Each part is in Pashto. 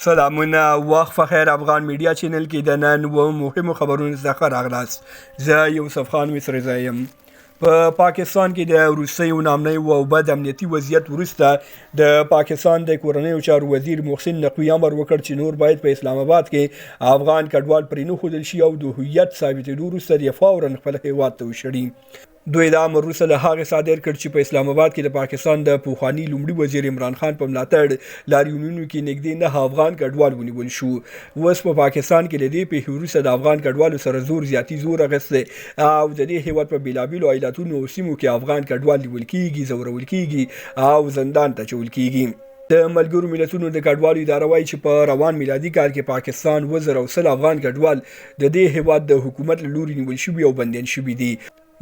سلامونه وخت په خیر افغان میډیا چینل کې د نن و مهمو خبرونو څخه راغلاست. زه یوسف خان مصرزی یم. په پاکستان کې د وروستیو ناامنیو او بد امنیتي وضعیت وروسته د پاکستان د کورنیو چارو وزیر محسن نقوي امر وکړ چې نور باید په اسلام آباد کې افغان کډوال پرېنښودل شي او د هویت ثابتېدو وروسته دې فوراً خپل هېواد ته وشړي. دوی دا امر وروسته له هغې صادر کړ چې په اسلام آباد کې د پاکستان د پخواني لومړي وزیر عمران خان په ملاتړ لاریونونو کې نږدې 9 افغان کډوال ونیول شو. اوس په پاکستان کې له دې پېښې وروسته د افغان کډوالو سره زور زیاتي زور اخیستی او د دې هېواد په بېلابېلو ایالتونو او سیمو کې افغان کډوال نیول کېږي، ځورول کېږي او زندان ته اچول کېږي. د ملګرو ملتونو د کډوالو اداره وايي چې په روان میلادي کال کې پاکستان 7100 افغان کډوال د دې هېواد د حکومت له لوري نیول شوي او بندیان شوي دي.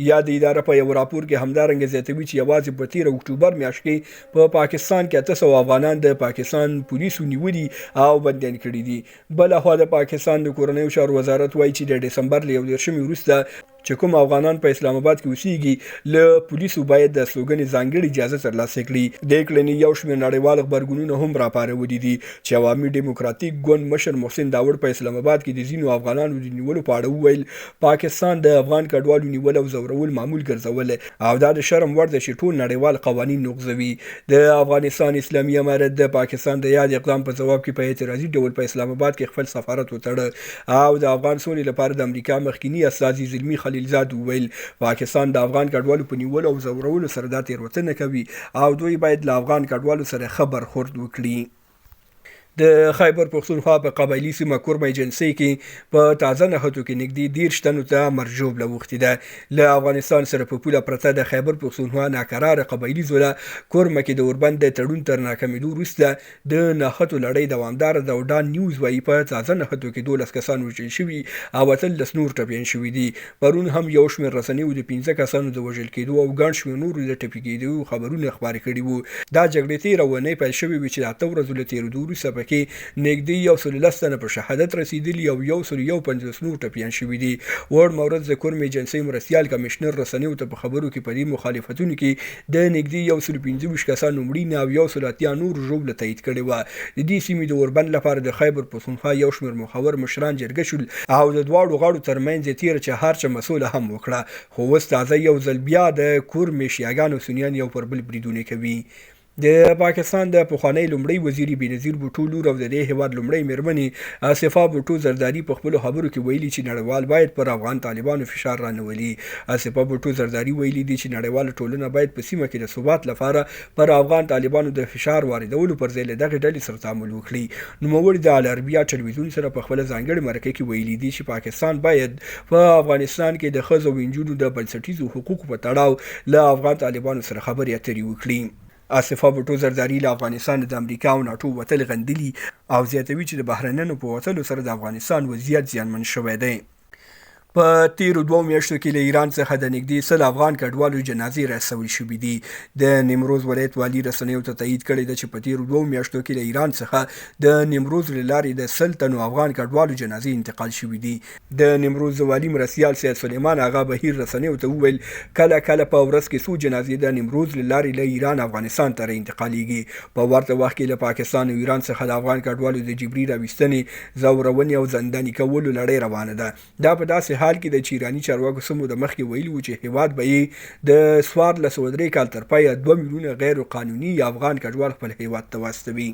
یاده اداره په یوه راپور کې همدارنګه زیاتوي چې یوازې په تېره اکتوبر میاشت کې په پاکستان کې 800 افغانان د پاکستان پولیسو نیولي او بندیان کړي دي. بل خوا د پاکستان د کورنیو چارو وزارت وايي چې د ډسمبر له 31مې وروسته چې کوم افغانان په اسلام اباد کې اوسیږي له پولیسو باید د استوګنې ځانګړې اجازه ترلاسه کړي. دې کړنې یو شمېر نړیوال غبرګونونه هم راپارولي دي چې عوامي ډیموکراتیک ګوند مشر محسن داوړ په اسلام اباد کې د ځینو افغانانو د نیولو په اړه وویل، پاکستان د افغان کډوالو نیول او ځورول معمول ګرځولی او دا د شرم وړ ده چې ټول نړیوال قوانین نقضوي. د افغانستان اسلامي امارت د پاکستان د یاد اقدام په ځواب کې په اعتراضي ډول په اسلام اباد کې خپل سفارت وتړه او د افغان سولې لپاره د امریکا مخکیني استازي زلمي خلیلزاد وویل، پاکستان د افغان کډوالو په نیولو او ځورولو سره دا تېروتنه کوي او دوی باید له افغان کډوالو سره ښه برخورد وکړي. د خیبر پښتونخوا په قبایلي سیمه کورمه ایجنسۍ کې په تازه نښتو کې نږدې 30 تنو ته مرګ ژوبله اوښتې ده. له افغانستان سره په پوله پرته د خیبر پښتونخوا ناکراره قبایلي ضلع کورمه کې د اوربند د تړون تر ناکامېدو وروسته د نښتو لړۍ دوامداره ده او ډان نیوز وايي په تازه نښتو کې 12 کسان وژل شوي او 18 نور ټپیان شوي دي. پرون هم یو شمېر رسنیو د 5 کسانو د وژل کېدو او ګڼ شمېر نورو د ټپي کېدو خبرونه خپاره کړي وو. دا جګړې تېره اوونۍ پیل شوې وې چې د 8 ورځو له تېرېدو وروسته پکې نږدې 110 تنه په شهادت رسېدلي او 151 نور ټپیان شوي دي. وړمه ورځ د کورمې ایجنسۍ مرستیال کمېشنر رسنیو ته په خبرو کې په دې مخالفتونو کې د نږدې 125 کسانو مړینه او 180 نورو ژوبله تایید کړې وه. د دې سیمې د اوربند لپاره د خیبر پښتونخوا یو شمېر مخور مشران جرګه شول او د دواړو غاړو ترمنځ یې تېره چهارشنبه سوله هم وکړه، خو اوس تازه یو ځل بیا د کورمې شیعه ګان او سنیان یو پر بل بریدونه کوي. د پاکستان د پخوانۍ لومړۍ وزیرې بېنظیر بوټو لور او د دې هېواد لومړۍ مېرمنې آصفه بوټو زرداري په خپلو خبرو کې ویلي چې نړیوال باید پر افغان طالبانو فشار رانه ولي. آصفه بوټو زرداري ویلي دي چې نړیواله ټولنه باید په سیمه کې د ثبات لپاره پر افغان طالبانو د فشار واردولو پر ځای له دغې ډلې سره تعامل وکړي. نوموړي د العربیه ټلویزیون سره په خپله ځانګړې مرکه کې ویلي دي چې پاکستان باید په افغانستان کې د ښځو او نجونو د بنسټیزو حقوقو په تړاو له افغان طالبانو سره خبرې اترې وکړي. آصفه بوټو زرداري له افغانستانه د امریکا او ناټو وتل غندلي او زیاتوي چې د بهرنیانو په وتلو سره د افغانستان وضعیت زیانمن شوی دی. په تېرو دوو میاشتو کې له ایران څخه د نږدې 100 افغان کډوالو جنازې رسول شوې دي. د نیمروز ولایت والي رسنیو ته تایید کړې ده چې په تېرو دوو میاشتو کې له ایران څخه د نیمروز له لارې د 100 تنو افغان کډوالو جنازې انتقال شوې دي. د نیمروز د والي مرستیال سید سلیمان اغا بهیر رسنیو ته وویل، کله کله په ورځ کې څو جنازې د نیمروز له لارې له ایران افغانستان ته را انتقالېږي. په ورته وخت کې له پاکستان او ایران څخه د افغان کډوالو د جبري راویستنې، ځورونې او زنداني کولو لړۍ روانه ده. دا په داسې حال کې ده چې ایراني چارواکو څه موده مخکې ویلي وو چې هېواد به یې د 1403 کال تر پایه 2 میلیونه غیر قانوني افغان کډوال خپل هېواد ته واستوي.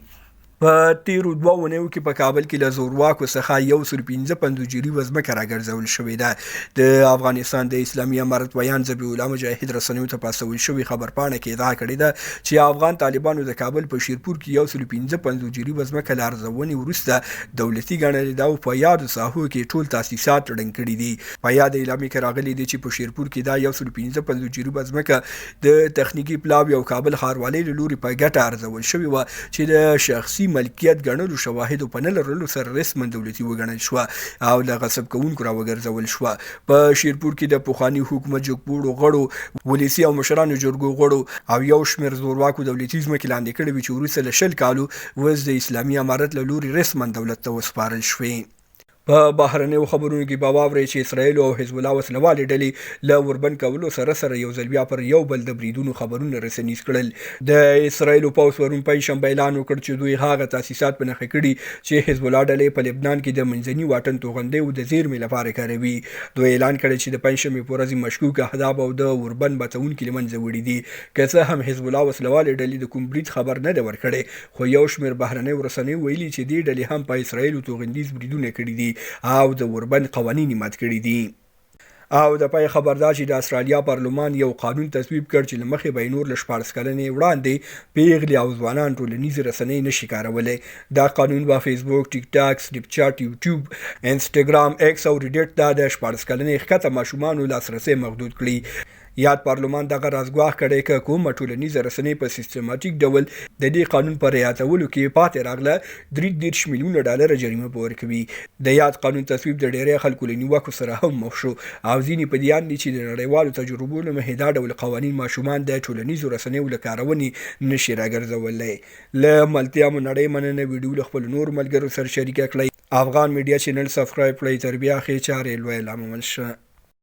په تېرو دوو اونیو کې په کابل کې له زورواکو څخه 155 جریبه ځمکه راګرځول شوې ده. د افغانستان د اسلامي امارت ویاند ذبیح الله مجاهد رسنیو ته په استول شوې خبرپاڼه کې ادعا کړې ده چې افغان طالبانو د کابل په شیرپور کې 155 جریبه ځمکه له ارزونې وروسته دولتي ګڼلې ده او په یادو ساحو کې ټول تاسیسات ړنګ کړي دي. په یاده اعلامیه کې راغلي دي چې په شیرپور کې دا 155 جریبه ځمکه د تخنیکي پلاوي او کابل ښاروالۍ له لوري په ګټه ارزول شوې وه چې د شخصي ملکیت ګڼلو شواهدو په نه لرلو سره رسما دولتي وګڼل شوه او له غصب کوونکو راوګرځول شوه. په شیرپور کې د پخواني حکومت جګپوړو غړو، ولسي او مشرانو جرګو غړو او یو شمېر زورواکو دولتي ځمکې لاندې کړې وې چې وروسته له 20 کالو اوس د اسلامي امارت له لوري رسما دولت ته وسپارل شوې. په بهرنیو خبرونو کې به واورئ چې اسراییل او حزب الله وسله والې ډلې له اوربند کولو سره سره یو ځل بیا پر یو بل د بریدونو خبرونه رسنیز کړل. د اسراییل پوځ پرون پنجشنبه اعلان وکړ چې دوی هغه تاسیسات په نښه کړي چې حزب الله ډله یې په لبنان کې د منځني واټن توغندیو د زیرمې لپاره کاروي. دوی اعلان کړی چې د پنجشنبې په ورځ یې مشکوک اهداف او د اوربند ماتوونکي له منځه وړي دي. که څه هم حزب الله وسله والې ډلې د کوم برید خبر نه دی ورکړی، خو یو شمېر بهرنیو رسنیو ویلي چې دې ډلې هم په اسراییلو توغندیز بریدونه کړي دي او د اوربند قوانین یې مات کړي دي. او د پای خبر دا چې د استرالیا پارلمان یو قانون تصویب کړ چې له مخې به یې نور له 16 کلنې وړاندې پیغلې او ځوانان ټولنیزې رسنۍ نه شي کارولی. دا قانون به فیسبوک، ټیک ټاک، سنیپ چاټ، یوټیوب، انسټاګرام، ایکس او ریډیټ ته د 16 کلنې ښکته ماشومانو لاسرسی محدود کړي. یاد پارلمان دغه راز ګواښ کړی که کومه ټولنیزه رسنۍ په سیستماتیک ډول د دې قانون په رعایتولو کې پاتې راغله، 33 میلیونه ډالره جریمه به ورکوي. د یاد قانون تصویب د ډیری خلکو له نیوکو سره هم مخ شو او ځینې په دې اند دي چې د نړیوالو تجربو له مخې دا ډول قوانین ماشومان د ټولنیزو رسنیو له کارونې نه شي راګرځولی. له ملتیا مو نړۍ مننه، ویډیو له خپلو نورو ملګرو سره شریکه کړئ، افغان میډیا چینل سبسکرایب کړئ. تر بیا ښې چارې، لوی لا مو مل شه.